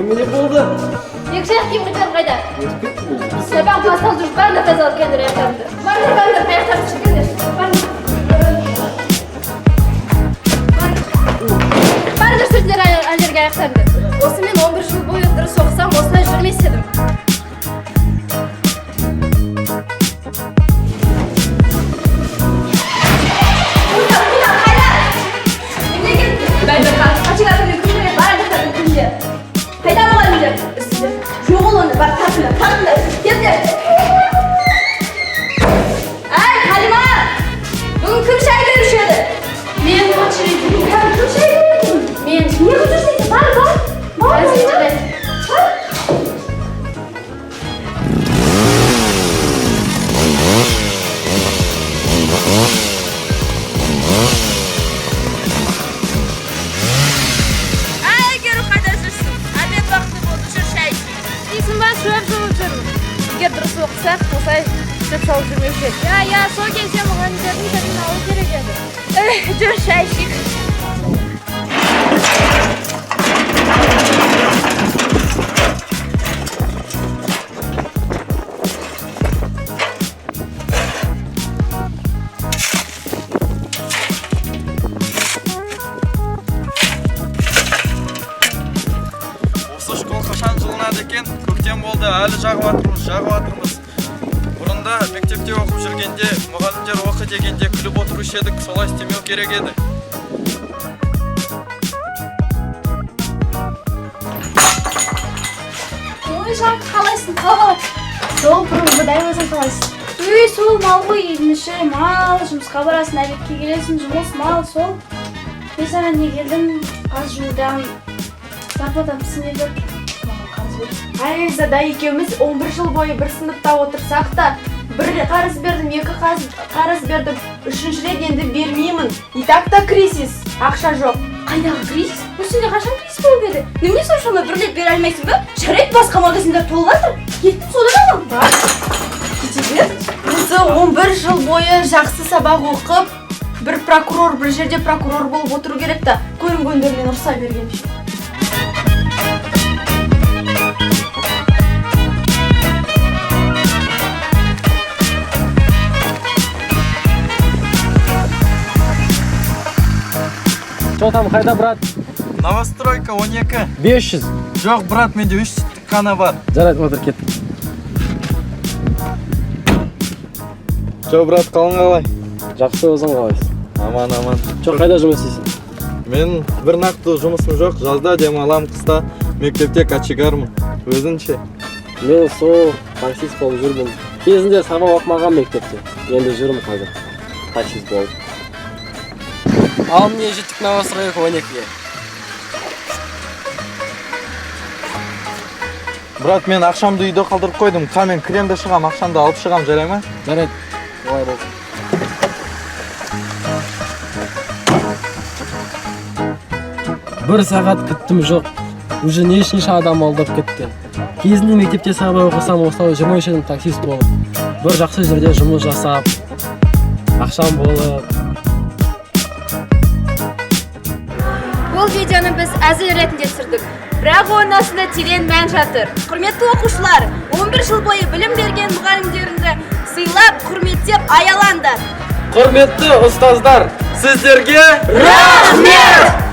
Немене болды? Екі аяқ киім қайтарым қайда? Өтіп кетті бұл. Сабақ басталды, уже барыңдар, тазалап келіңдер аяқтарыңды. Барыңдар, барыңдар, аяқтарыңды шіркеңдер. Барыңдар. Барыңдар, сүртіңдер ана жерге аяқтарыңды. Осы мен 11 жыл бойы дұрыс оқысам, осылай жүрмес едім. Куда, куда, қайда? Немене кетті? Қашан күнде, бар ана күнде. Қайда мұғалімдер? Үстінде. Жоқ, ол оны, бар, тартыңдар, тартыңдар, келіңдер. Әй, Халима! Бүгін кім шай беруші еді? Мен очередь. Кім шай береді бүгін? Мен. Не қылып жүрсің? Бар, бар. Бар, бар. Бар. Әй, Әйгерім, қайда жүрсің? Обед уақыты болды, жүр, шай ішейік. Дейсің ба, шөп шауып жүрмін. Егер дұрыс оқысақ, осылай шөп шауып жүрмеуші едік. Иә, иә, сол кезде мұғалімдердің тілін алу керек еді. Эх, жүр, шай ішейік. Осы школ қашан жылынады екен? Көктем болды, әлі жағып жатырмыз, жағып жатырмыз. Бұрында мектепте оқып жүргенде мұғалімдер оқы дегенде күліп отырушы едік, солай істемеу керек еді. Ой, Жан, қалайсың? Қалай? Сол бұрынғыдай, өзің қалайсың? Үй, сол мал ғой, үйдің іші, мал, жұмысқа барасың, обедке келесің, жұмыс, мал, сол. Мен саған не келдім, аз жудан зарплатам пісіне жатыр. Маған қарыз бер. Әй, Зада екеуміз 11 жыл бойы бір сыныпта отырсақ та, бір қарыз бердім, екі қарыз бердім, үшінші рет енді бермеймін. И так та кризис, ақша жоқ. Қайдағы кризис? Бұл сенде қашан кризис болып еді? Немене соншама бір рет бере алмайсың ба? Жарайды, басқа магазиндар толып жатыр. Кеттім, содан аламын. Бар, кете бер. Осы 11 жыл бойы жақсы сабақ оқып, бір прокурор, бір жерде прокурор болып отыру керек та, көрінгендермен ұрса бергенше. Что там, қайда, брат? Новостройка 12. 500. Жоқ, брат, менде 300 қана бар. Жарайды, отыр, кет. Жоқ, брат, қалың қалай? Жақсы, өзің қалайсың? Аман, аман. Жоқ, қайда жұмыс істейсің? Мен бір нақты жұмысым жоқ, жазда демалам, қыста мектепте кочегармын. Өзің ше? Мен сол таксист болып жүрмін. Кезінде сабақ оқымаған мектепте. Енді жүрмін қазір таксист болып. Ал міне жеттік новостройка 12-ге. Брат, мен ақшамды үйде қалдырып қойдым. Қа, мен кірем де шығам, ақшамды алып шығам, жарай ма? Жарайды, олай болсын. Бір сағат күттім, жоқ. Уже нешінші адам алдап кетті. Кезінде мектепте сабақ оқысам, осылай жүрмеуші едім таксист болып. Бір жақсы жерде жұмыс жасап, ақшам болып. Бұл видеоны біз әзіл ретінде түсірдік. Бірақ оның астында терең мән жатыр. Құрметті оқушылар, 11 жыл бойы білім берген мұғалімдеріңді сыйлап, құрметтеп, аялаңдар. Құрметті ұстаздар, сіздерге рахмет!